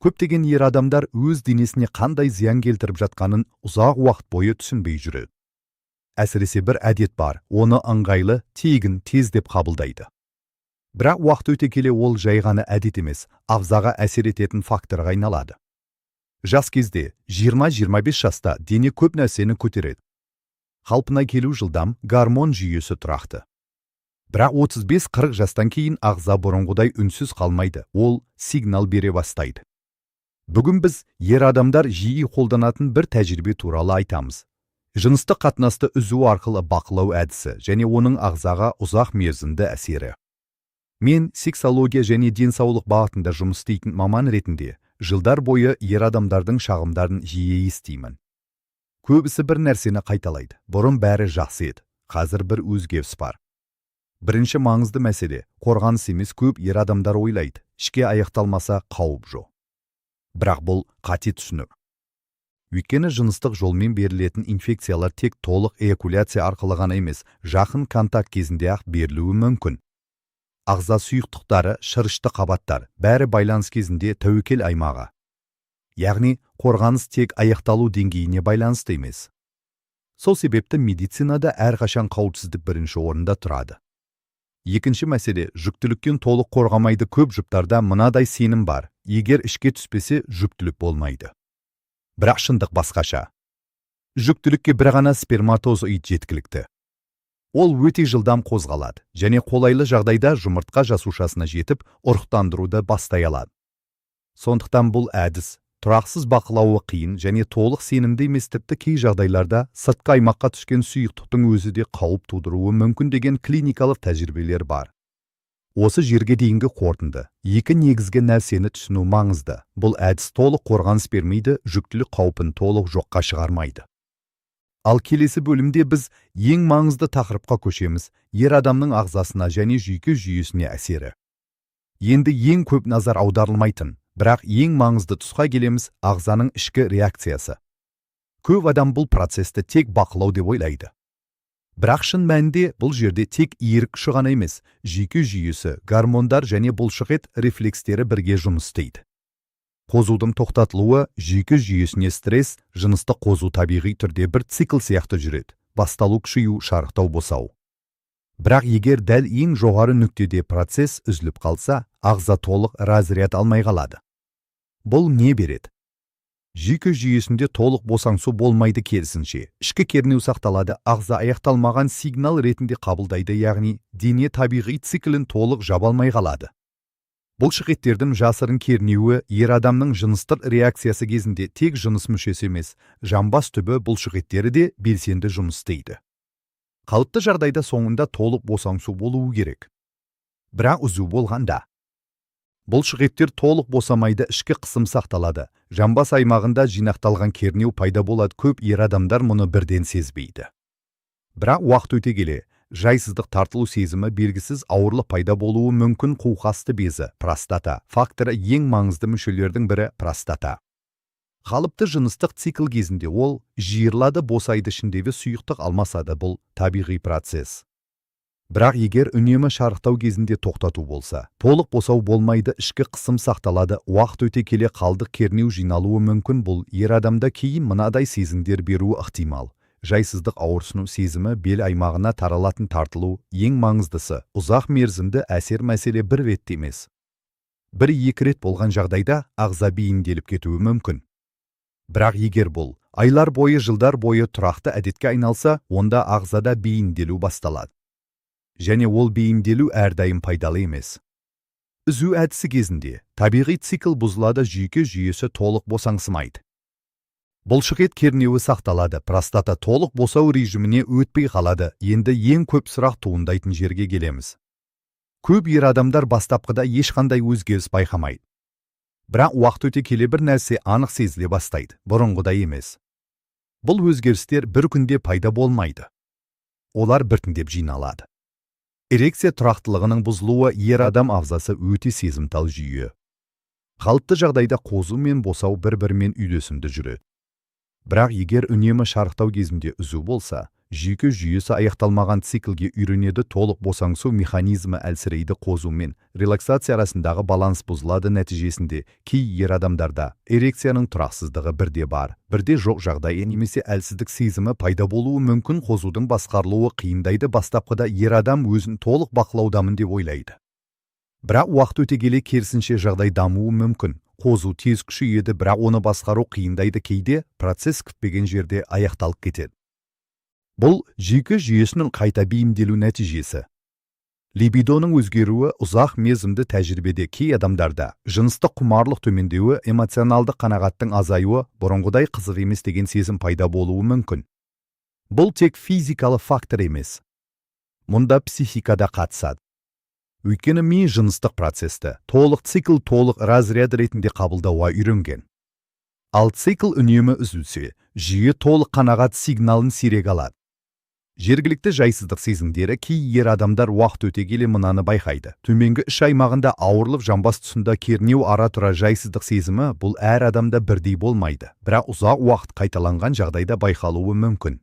Көптеген ер адамдар өз денесіне қандай зиян келтіріп жатқанын ұзақ уақыт бойы түсінбей жүреді. Әсіресе бір әдет бар, оны ыңғайлы, тегін, тез деп қабылдайды. Бірақ уақыт өте келе ол жай ғана әдет емес, ағзаға әсер ететін факторға айналады. Жас кезде, 20-25 жаста дене көп нәрсені көтереді. Қалпына келу жылдам, гормон жүйесі тұрақты. Бірақ 35-40 жастан кейін ағза бұрынғыдай үнсіз қалмайды, ол сигнал бере бастайды. Бүгін біз ер адамдар жиі қолданатын бір тәжірибе туралы айтамыз. Жыныстық қатынасты үзу арқылы бақылау әдісі және оның ағзаға ұзақ мерзімді әсері. Мен сексология және денсаулық бағытында жұмыс істейтін маман ретінде жылдар бойы ер адамдардың шағымдарын жиі естимін. Көбісі бір нәрсені қайталайды: «Бұрын бәрі жақсы еді, қазір бір өзгеріс бар». Бірінші маңызды мәселе – қорғаныс емес. Көп ер адамдар ойлайды, ішке аяқталмаса, қауіп жоқ. Бірақ бұл қате түсінік. Өйткені жыныстық жолмен берілетін инфекциялар тек толық эякуляция арқылы ғана емес, жақын контакт кезінде ақ берілуі мүмкін. Ағза сұйықтықтары, шырышты қабаттар – бәрі байланыс кезінде тәуекел аймағы. Яғни қорғаныс тек аяқталу деңгейіне байланысты емес. Сол себепті медицинада әрқашан қауіпсіздік бірінші орында тұрады. Екінші мәселе – жүктіліктен толық қорғамайды. Көп жұптарда мынадай сенім бар: егер ішке түспесе, жүктілік болмайды. Бірақ шындық басқаша. Жүктілікке бір ғана сперматозоид жеткілікті. Ол өте жылдам қозғалады және қолайлы жағдайда жұмыртқа жасушасына жетіп, ұрықтандыруды бастай алады. Сондықтан бұл әдіс тұрақсыз, бақылауы қиын және толық сенімді емес. Тіпті кей жағдайларда сыртқы аймаққа түскен сұйықтықтың өзі де қауіп тудыруы мүмкін деген клиникалық тәжірибелер бар. Осы жерге дейінгі қорытынды: екі негізгі нәрсені түсіну маңызды. Бұл әдіс толық қорғаныс бермейді, жүктілік қаупін толық жоққа шығармайды. Ал келесі бөлімде біз ең маңызды тақырыпқа көшеміз: ер адамның ағзасына және жүйке жүйесіне әсері. Енді ең көп назар аударылмайтын, бірақ ең маңызды тұсқа келеміз: ағзаның ішкі реакциясы. Көп адам бұл процесті тек бақылау деп ойлайды. Бірақ шын мәнінде бұл жерде тек ерік күші ғана емес, жүйке жүйесі, гормондар және бұлшықет рефлекстері бірге жұмыс істейді. Қозудың тоқтатылуы – жүйке жүйесіне стресс. Жыныстық қозу табиғи түрде бір цикл сияқты жүреді: басталу, күшею, шарықтау, босау. Бірақ егер дәл ең жоғары нүктеде процесс үзіліп қалса, ағза толық разряд алмай қалады. Бұл не береді? Жүйке жүйесінде толық босаңсу болмайды, керісінше, ішкі кернеу сақталады. Ағза аяқталмаған сигнал ретінде қабылдайды, яғни дене табиғи циклін толық жаба алмай қалады. Бұлшықеттердің жасырын кернеуі. Ер адамның жыныстық реакциясы кезінде тек жыныс мүшесі емес, жамбас түбі бұлшықеттері де белсенді жұмыс істейді. Қалыпты жағдайда соңында толық босаңсу болуы керек. Бірақ үзу болғанда бұлшықеттер толық босамайды, ішкі қысым сақталады, жамбас аймағында жинақталған кернеу пайда болады. Көп ер адамдар мұны бірден сезбейді. Бірақ уақыт өте келе жайсыздық, тартылу сезімі, белгісіз ауырлық пайда болуы мүмкін. Қуықасты безі, простата факторы. Ең маңызды мүшелердің бірі – простата. Қалыпты жыныстық цикл кезінде ол жиырылады, босайды, ішіндегі сұйықтық алмасады. Бұл табиғи процесс. Бірақ егер үнемі шарықтау кезінде тоқтату болса, толық босау болмайды, ішкі қысым сақталады. Уақыт өте келе қалдық кернеу жиналуы мүмкін. Бұл ер адамда кейін мынадай сезімдер беруі ықтимал: жайсыздық, ауырсыну сезімі, бел аймағына таралатын тартылу. Ең маңыздысы – ұзақ мерзімді әсер. Мәселе бір ретте емес. Бір екі рет болған жағдайда ағза бейімделіп кетуі мүмкін. Бірақ егер бұл айлар бойы, жылдар бойы тұрақты әдетке айналса, онда ағзада бейімделу басталады. Және ол бейімделу әрдайым пайдалы емес. Үзу әдісі кезінде табиғи цикл бұзылады, жүйке жүйесі толық босаңсымайды, бұлшықет кернеуі сақталады, простата толық босау режиміне өтпей қалады. Енді ең көп сұрақ туындайтын жерге келеміз. Көп ер адамдар бастапқыда ешқандай өзгеріс байқамайды. Бірақ уақыт өте келе бір нәрсе анық сезіле бастайды: бұрынғыдай емес. Бұл өзгерістер бір күнде пайда болмайды, олар біртіндеп жиналады. Эрекция тұрақтылығының бұзылуы. Ер адам ағзасы өте сезімтал жүйе. Қалыпты жағдайда қозу мен босау бір-бірімен үйлесімді жүреді. Бірақ егер үнемі шарықтау кезінде үзу болса, Жүйке жүйесі аяқталмаған циклге үйренеді, толық босаңсу механизмі әлсірейді, қозу мен релаксация арасындағы баланс бұзылады. Нәтижесінде кей ер адамдарда эрекцияның тұрақсыздығы, бірде бар, бірде жоқ жағдайы немесе әлсіздік сезімі пайда болуы мүмкін. Қозудың басқарылуы қиындайды. Бастапқыда ер адам өзін толық бақылаудамын деп ойлайды, бірақ уақыт өте келе керісінше жағдай дамуы мүмкін. Қозу тез күшейеді, бірақ оны басқару қиындайды, кейде процесс күтпеген жерде аяқталып кетеді. Бұл жүйке жүйесінің қайта бейімделу нәтижесі. Либидоның өзгеруі. Ұзақ мерзімді тәжірибеде кей адамдарда жыныстық құмарлық төмендеуі, эмоционалды қанағаттың азаюы, бұрынғыдай қызық емес деген сезім пайда болуы мүмкін. Бұл тек физикалық фактор емес, мұнда психика да қатысады, өйткені ми жыныстық процесті толық цикл, толық разряд ретінде қабылдауға үйренген. Ал цикл үнемі үзілсе, жүйе толық қанағат сигналын сирек алады. Жергілікті жайсыздық сезімдері. Кей ер адамдар уақыт өте келе мынаны байқайды: төменгі іш аймағында ауырлық, жамбас тұсында кернеу, ара-тұра жайсыздық сезімі. Бұл әр адамда бірдей болмайды, бірақ ұзақ уақыт қайталанған жағдайда байқалуы мүмкін.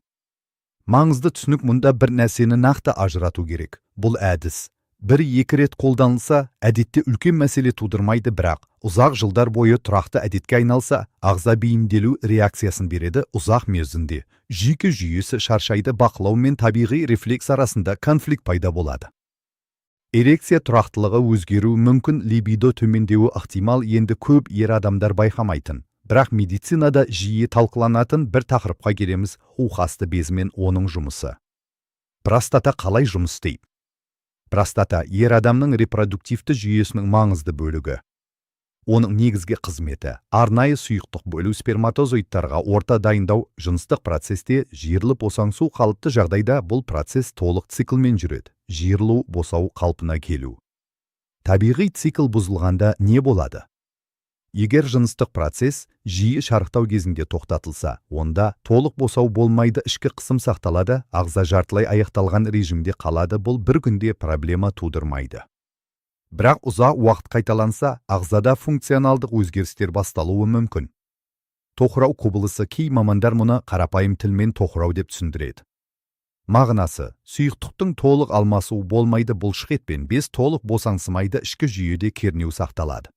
Маңызды түсінік: мұнда бір нәрсені нақты ажырату керек. Бұл әдіс бір екі рет қолданылса, әдетте үлкен мәселе тудырмайды, бірақ ұзақ жылдар бойы тұрақты әдетке айналса, ағза бейімделу реакциясын береді. Ұзақ мерзімде жүйке жүйесі шаршайды, бақылау мен табиғи рефлекс арасында конфликт пайда болады. Эрекция тұрақтылығы өзгеруі мүмкін, либидо төмендеуі ықтимал. Енді көп ер адамдар байқамайтын, бірақ медицинада жиі талқыланатын бір тақырыпқа келеміз: қуықасты безі мен оның жұмысы. Простата қалай жұмыс істейді? Простата – ер адамның репродуктивті жүйесінің маңызды бөлігі. Оның негізгі қызметі – арнайы сұйықтық бөлу, сперматозоидтарға орта дайындау, жыныстық процесте жиырылып босаңсу. Қалыпты жағдайда бұл процесс толық циклмен жүреді: жиырылу, босау, қалпына келу. Табиғи цикл бұзылғанда не болады? Егер жыныстық процесс жиі шарықтау кезінде тоқтатылса, онда толық босау болмайды, ішкі қысым сақталады, ағза жартылай аяқталған режимде қалады. Бұл бір күнде проблема тудырмайды, бірақ ұзақ уақыт қайталанса, ағзада функционалдық өзгерістер басталуы мүмкін. Тоқырау құбылысы. Кей мамандар мұны қарапайым тілмен тоқырау деп түсіндіреді. Мағынасы: сұйықтықтың толық алмасуы болмайды, бұлшықет пен без толық босаңсымайды, ішкі жүйеде кернеу сақталады.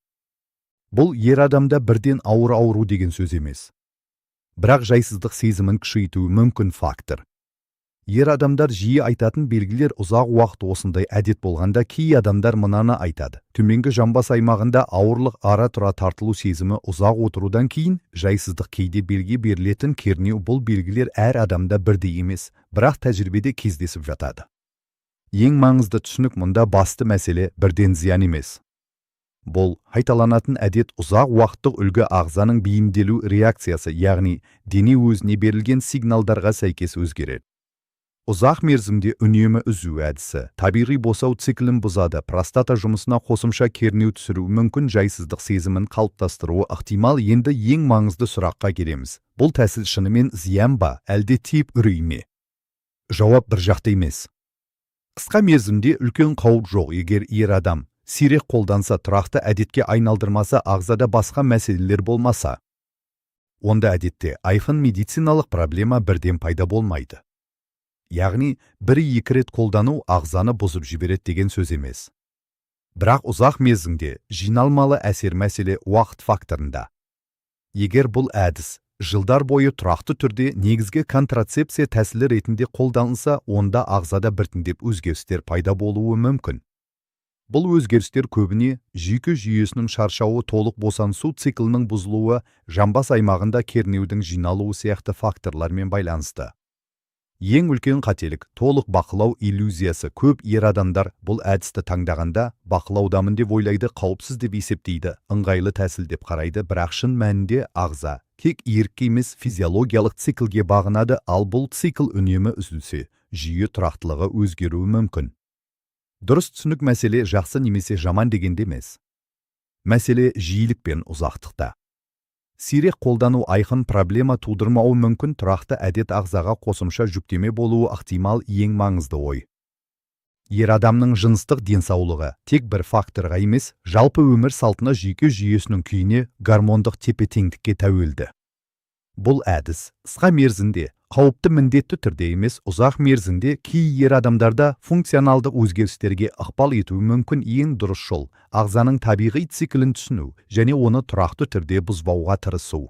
Бұл ер адамда бірден ауыр ауру деген сөз емес, бірақ жайсыздық сезімін күшейтуі мүмкін фактор. Ер адамдар жиі айтатын белгілер. Ұзақ уақыт осындай әдет болғанда, кей адамдар мынаны айтады: төменгі жамбас аймағында ауырлық, ара-тұра тартылу сезімі, ұзақ отырудан кейін жайсыздық, кейде белге берілетін кернеу. Бұл белгілер әр адамда бірдей емес, бірақ тәжірибеде кездесіп жатады. Ең маңызды түсінік: мұнда басты мәселе бірден зиян емес. Бұл қайталанатын әдет, ұзақ уақыттық үлгі, ағзаның бейімделу реакциясы, яғни дене өзіне берілген сигналдарға сәйкес өзгереді. Ұзақ мерзімде үнемі үзу әдісі табиғи босау циклін бұзады, простата жұмысына қосымша кернеу түсіруі мүмкін, жайсыздық сезімін қалыптастыруы ықтимал. Енді ең маңызды сұраққа келеміз: бұл тәсіл шынымен зиян ба, әлде тек үрей ме? Жауап бір жақты емес. Қысқа мерзімде үлкен қауіп жоқ, егер ер адам сирек қолданса, тұрақты әдетке айналдырмаса, ағзада басқа мәселелер болмаса. Онда әдетте айқын медициналық проблема бірден пайда болмайды. Яғни бір екі рет қолдану ағзаны бұзып жібереді деген сөз емес, бірақ ұзақ мерзімде жиналмалы әсер. Мәселе уақыт факторында. Егер бұл әдіс жылдар бойы тұрақты түрде негізгі контрацепция тәсілі ретінде қолданылса, онда ағзада біртіндеп өзгерістер пайда болуы мүмкін. Бұл өзгерістер көбіне жүйке жүйесінің шаршауы, толық босаңсу циклінің бұзылуы, жамбас аймағында кернеудің жиналуы сияқты факторлармен байланысты. Ең үлкен қателік – толық бақылау иллюзиясы. Көп ер адамдар бұл әдісті таңдағанда бақылаудамын деп ойлайды, қауіпсіз деп есептейді, ыңғайлы тәсіл деп қарайды. Бірақ шын мәнінде ағза тек ерікке емес, физиологиялық циклге бағынады. Ал бұл цикл үнемі үзілсе, жүйе тұрақтылығы өзгеруі мүмкін. Дұрыс түсінік: мәселе жақсы немесе жаман дегенде емес, мәселе жиілік пен ұзақтықта. Сирек қолдану айқын проблема тудырмауы мүмкін, тұрақты әдет ағзаға қосымша жүктеме болуы ықтимал. Ең маңызды ой: ер адамның жыныстық денсаулығы тек бір факторға емес, жалпы өмір салтына, жүйке жүйесінің күйіне, гормондық тепе-теңдікке тәуелді. Бұл әдіс қысқа мерзімде қауіпті, міндетті түрде емес, ұзақ мерзімде кей ер адамдарда функционалдық өзгерістерге ықпал етуі мүмкін. Ең дұрыс жол – ағзаның табиғи циклін түсіну және оны тұрақты түрде бұзбауға тырысу.